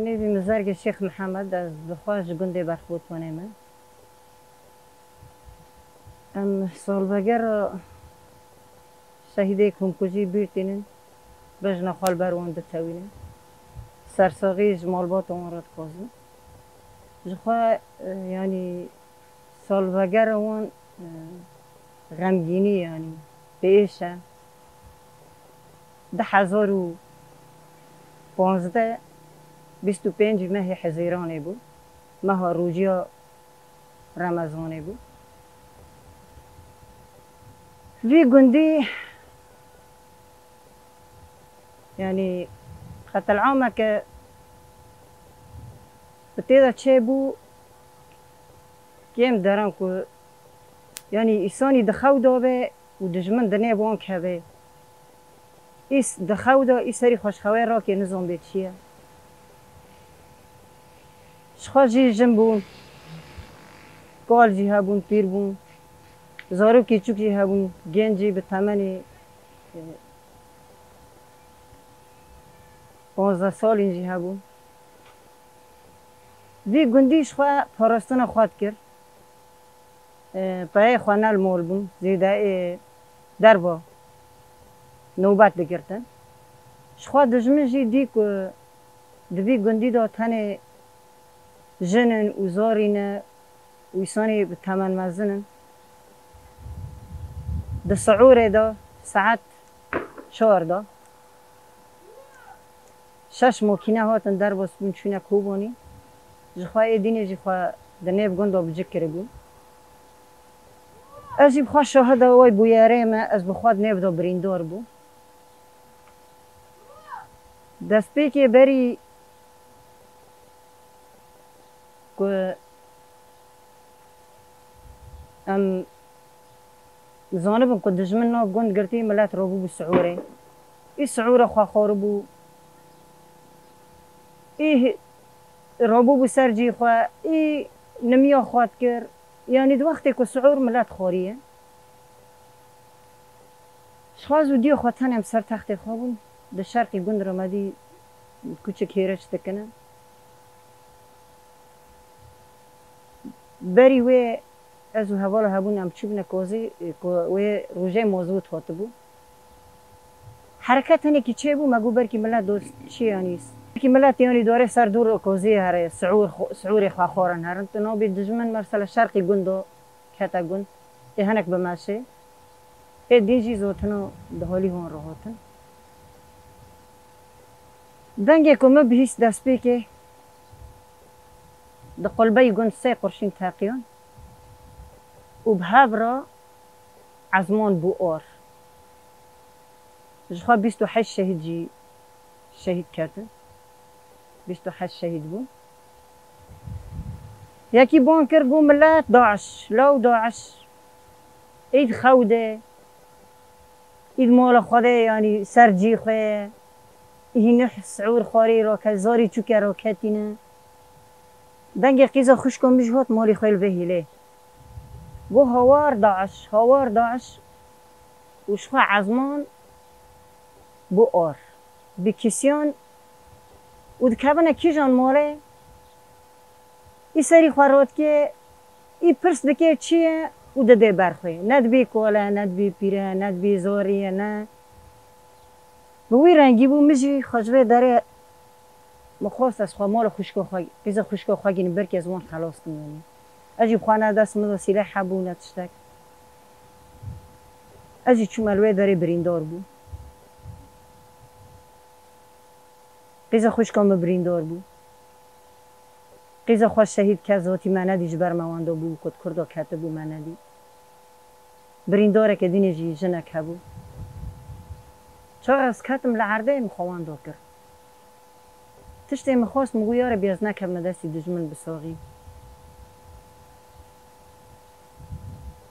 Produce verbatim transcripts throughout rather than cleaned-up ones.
Nêvî min Zergê Şêx Mihemed, ez dixwa ji gundê Berxbûtonê me. Em salvegera şehîdê komkujî bîr tînin, bejna xwe li ber wan ditewînin. Sersaxî ji malbata wan re dixwazin. Ji xwe, e, yanî salvegera wan, e, xemgînî, yanî bi êş e. Du hezar û panzdeh, bîst û pêncî mehê Hezîranê bû. Meha rûciya Remezanê bû. Vî gundî, yanî, qetil'ameke bi tê de çêbû, kêm deran ku, yanî, îsanî di xew de be û dijmin di nêv wan keve. Îs di xew de, î serî xwe ji xewê rake, nizan bê çi ye. Ji xwe jî jin bûn, kal jî hebûn, pîr bûn, zarokê çûk jî hebûn, genc jî bi temenê, e, panzdeh salîn jî hebûn. Vî gundî ji xwe parastina xwe dikir. E, peyê xwe ne li mol bûn, zêde ê derva nobet digirtin. Ji xwe dijmin jî dî ku di vî gundî de tenê jin in û zarî ne û îsanî bi temen mezin in. Di siûrê de, saet çar de, şeş makîne hatin derbas bûn, çûne Kobanî. Ji xwe ê dînê jî xwe di nêv gunda bi cik kiribûn. Ez jî bi xwe şahida wê bûyerê me, ez bi xwe di nêv de birîndar bûm. Destpêkê berî ku em zanibin ku dijmin nav gund girtî, milet rabûbû siûrê. Î siûra xwe xwaribû. Î hi-, rabûbû ser cî xwe. Î nimiya xwe dikir. Yanî di wextê ku siûr milet xwariye. Ji xwe zûdiya xwe tenê em ser textê xwe bûn. Di şerqî gund re me dî kuçik hêriş dikine. Berî wê ez û hevala hebûn em çûbûne kozî, ku wê rojê mozût hatibû. Hereket hinekî çêbû, me got belkî milet dost çi yanî. Belkî milet yanî dore ser dûr kozî here, siûr xwe, siûrê xwe xwarin herin. Tu nabî dijmin mesela şerqî gundo kete gund. Ê hinek bi meşê. Ê dîn jî zotino di holî hon re hotin. Dengê ku min bihîst destpêkê di qulbeyî gund sê qurşîn teqiyan û bi hev re ezman bû or. Ji xwe bîst û heşt şehîd jî şehîd ketin. Bîst û heşt şehîd bûn. Yekî ban kir, got, milet, DAIŞ, law DAIŞ. Îd xew de, îd mala xwe de, yanî ser cî xwe ye. Î hînih siûr xwarê raket, zarî çûke raketîne. Dengê qîza xwişka min jî hat malê xwe li vê hîlê. Got, hawar DAIŞ, hawar DAIŞ. Û ji xwe ezman bû or. Bi kisiyan û dikevine kîjan malê, î serî xwe rotke, î pirs dike çi ye û didê ber xwe. Ne dibî kole, ne dibî pîre, ne dibî zorî ye, ne. Bi wî rengî bû, min jî xwe ji vê derê Min xwest ez xwe mala xwişka xwe, qîza xwişka xwe gînim, belkî ez wan xelas kim yanî. Ez jî bi xwe ne dest min de sîleh hebû ne tiştek. Ez jî çûm li wê derê birîndar bû. Qîza xwişka min birîndar bû. Qîza xwe şehîd ket, zotî me nedî, ji ber me wenda bû, ku di Kurda ketibû me nedî. Birîndareke dînê jî jinek hebû. Çax ez ketim li erdê, min xwe wenda kir. Tiştê min xwest, min got, ya Rebî, ez nekevime destî dijmin bisaxîm.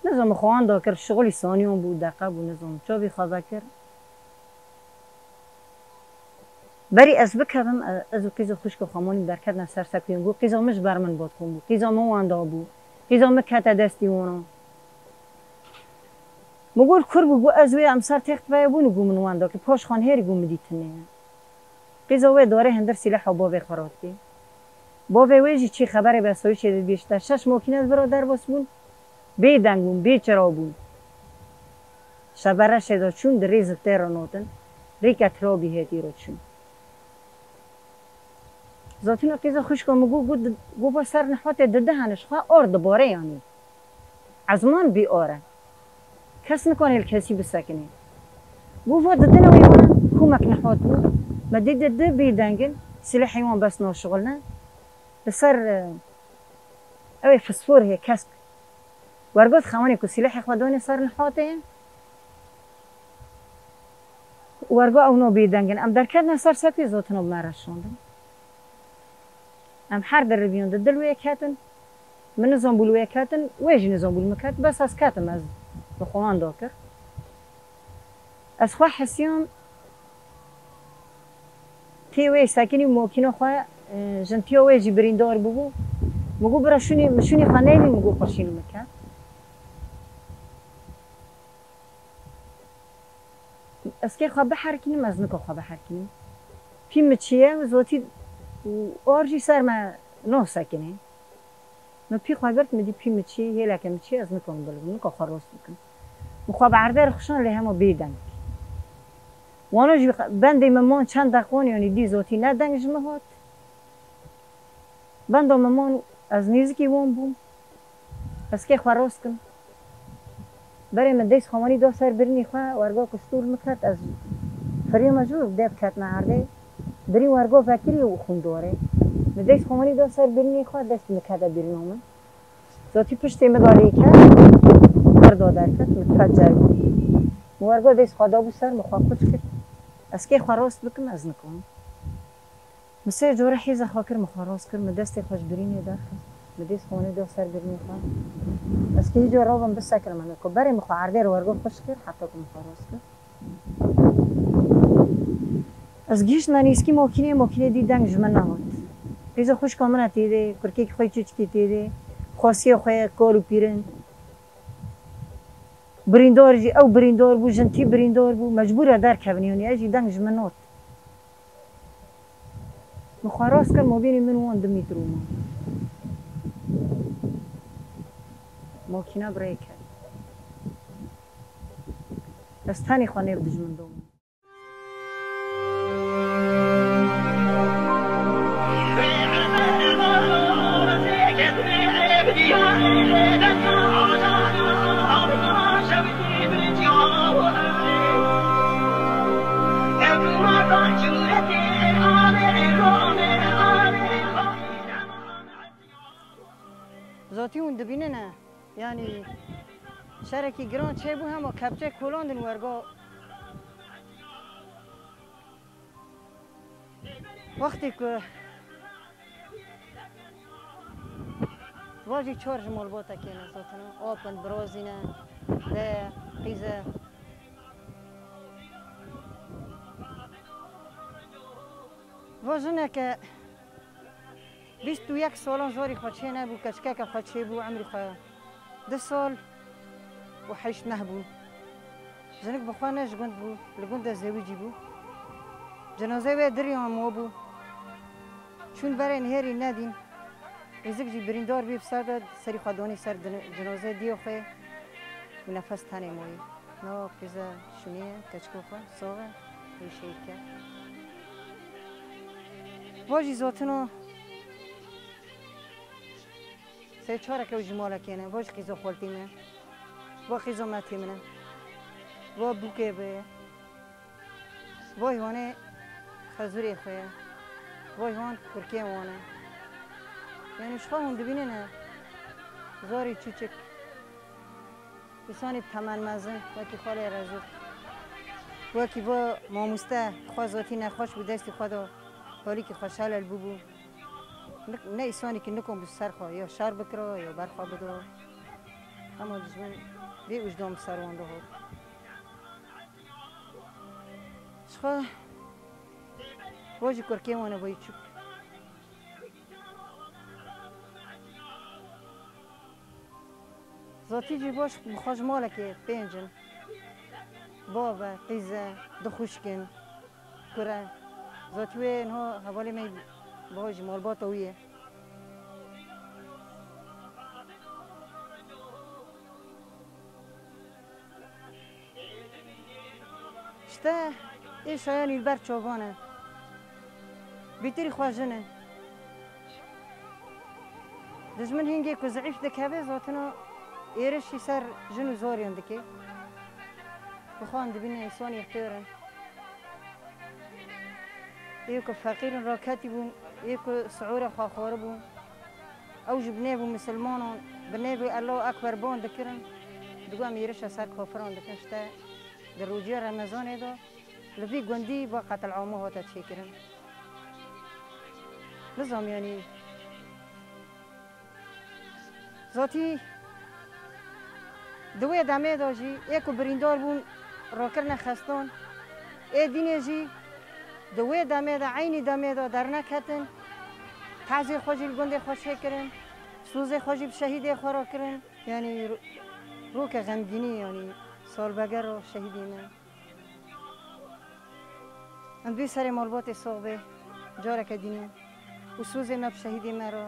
Nizam min xwe wenda kir, şixulî saniyan bû, deqe bû, nizam çavî xwe vekir. Berî ez bikevim, e, ez û qîza xwişka xwe manî derketine ser sekuyên. Got, qîza min ji ber min botkom bû. Qîza min wenda bû. Qîza min kete destî wana. Min got, kur bû, got, ez wê em ser text veye bûn û got, min wenda kir. Paş xwe nihêrî got, min dîtine ye. Qîza wê darê hindir sîleha bavê xwe radikê. Bavê wê jî çî xeberê be soyîşê dibîşte. Şeş mokîne di vira derbas bûn. Bê deng bûn, bê çira bûn. Şebe reşê de çûn, di rêz tê re notin. Rêke tirabî hêtî re çûn. Zatîna qîza xwişka min got, got, got, ba ser nihatê dide hene, ji xwe ar dibare yanî. Ezman bî ar e. Kes nikane li kesî bisekinê. Got, va didine wê wana komek nihat bû. Me dî dide bê dengin, silehê wan bes naşixulne. Li ser, e, ew ê fosfor hê kesk. Wergot xewanê ku silehê xwe dane ser nihatê. Wergo ew no bê dengin. Em derketine ser sekê zotina bi me re şandin. Em her di ribiyên di dil wê ketin. Min nizam bû li wê ketin, wê jî nizam bû li min ket. Bes ez ketim, ez bi xwe wenda kir. Ez xwe hesiyam tê wê sekinî mokîna xwe, e, jintiya wê jî birîndar bûbû. Min got, bira şûnê, min şûnê xwe neynin, min got, xwe şîn min ket. Ez kê xwe biherkînim, ez nika xwe biherkînim. Pî min çi ye, zotî û ar jî ser me nasekinê. Min pî xwe girt, min dî pî min çi, hêleke min çi, ez nikom bilivim, nika xwe rast bikim. Min xwe bi erdê re xişand lê hema bê deng. Wana jî bendê min man çend deqan, yanî dî zotî ne deng ji min hat. Benda min man, ez nêzikî wan bûm. Ez kê xwe rast kim. Berê min dest xwe wanî da ser birînê xwe, werga ku stûr min ket, ez firî me jû dev ketime erdê. Birîn werga vekirî û xwîn dore. Min dest xwe wanî da ser birînê xwe, dest min kete birîna min. Zotî piştê min da lê ket, qirda derket, min fet ceribû. Min werga dest xwe dabû ser, min xwe qûç kir. Ez kê xwe rast bikim, ez nikim. Min sê cure hêza xwe kir, min xwe rast kir, min destê xwe ji birînê derxist, min dest xwe wanî da ser birînê xwe. Ez kê hîca rabim bisekirim, min ku berê min xwe erdê re wergo xweş kir, heta ku min xwe rast kir. Ez gihiştime nêzikî makînê, makînê dî deng ji min nehat. Qîza xwişka min e tê de, kurkekî xwe çûçikî tê de, xwesiya xwe ye, kal û pîrin. Birîndar jî, ew birîndar bû, jintî birîndar bû, mecbûr e derkevin, yanî ez jî deng ji min hat. Min xwe rast kir, mobînê min wan du mîtir û man. Makîne bi rê ket. Ez tenê xwe nêv dijmin domam. Zotî hûn dibînine, yanî şerekî giran çêbû, hema kepçe kolandin wergo. Wextê ku vajî çar ji malbatekê ne, zotina, apin, birazîne, de, qîze. Va jineke bîst û yek salan zarî xwe çê nebû, keçikeke xwe çêbû, emrî xwe du sal û heşt meh bû. Jinik bi xwe ne ji gund bû, li gund de zewicî bû. Cinazeyê wê diriya min bû. Çûn berê nihêrî nedîn. Êzik jî birîndar bî, bi ser de serî xwe danî ser din-, cinazeyê diya xwe û nefes tenê mayî. Na qîze şûnê ye, keçika xwe sax e, wî şehîd kir. Vajî zotino sê çarek ew ji malekê ne. Vajî qîzo xweltî me. Va qîzo metî min e. Va bûkê bi. Vay hûnê xezûrê xwe ye. Vay hûn kurkê wan e. Yanî ji xwe hûn dibînin e. Zarî çûçik. Îsanî bi temen mezin, wekî xalê Rezû. Wekî bo mamoste, xwe zotî nexweş bû, destî xwe da holîkî xwe şelel bûbû. Ne, ne îsanî ki nikon bi ser xwe, ya şer bikira, ya ber xwe bida. Hema dijmin vê û ji dom ser wan dihot. Ji xwe, bo jî kurkê wan e, bo yî çûk. Zotî jî baş bi xwe ji malekê pênc in. Bav e, qîz e, du xwişk in, kur e. Zotî wê niha hevalê me bav jî malbata wî ye. Ji te ê şayanî li ber çoban e. Bîtirî xwe jin e. Dijmin hingê ku zeîf dikeve, zotina êrişî ser jin û zorên dike. Bi xwe em dibînin îsonî xêr in. Ê ku feqîr in raketî bûn, ê ku siûrê xwe xwaribûn. Ew ji binêv û misilmanan, binêvê Allahu Ekber ban dikirin, digo em êrişa ser kafiran dikin, ji te di rojiya Remezanê de li vî gundî ba qetilama hate çêkirin. Nizam, yanî, zotî di wê demê de jî ê ku birîndar bûn, rakirine xestan, ê dînê jî di wê demê de, eynî demê de derneketin, tazê xwe jî li gundê xwe çêkirin, sozê xwe jî bi şehîdê xwe re kirin. Yanî ro-, roke xemgînî, yanî salvegera şehîdê me. Em dê serê malbatê sox bê, careke dînî û sozê me bi şehîdê me re.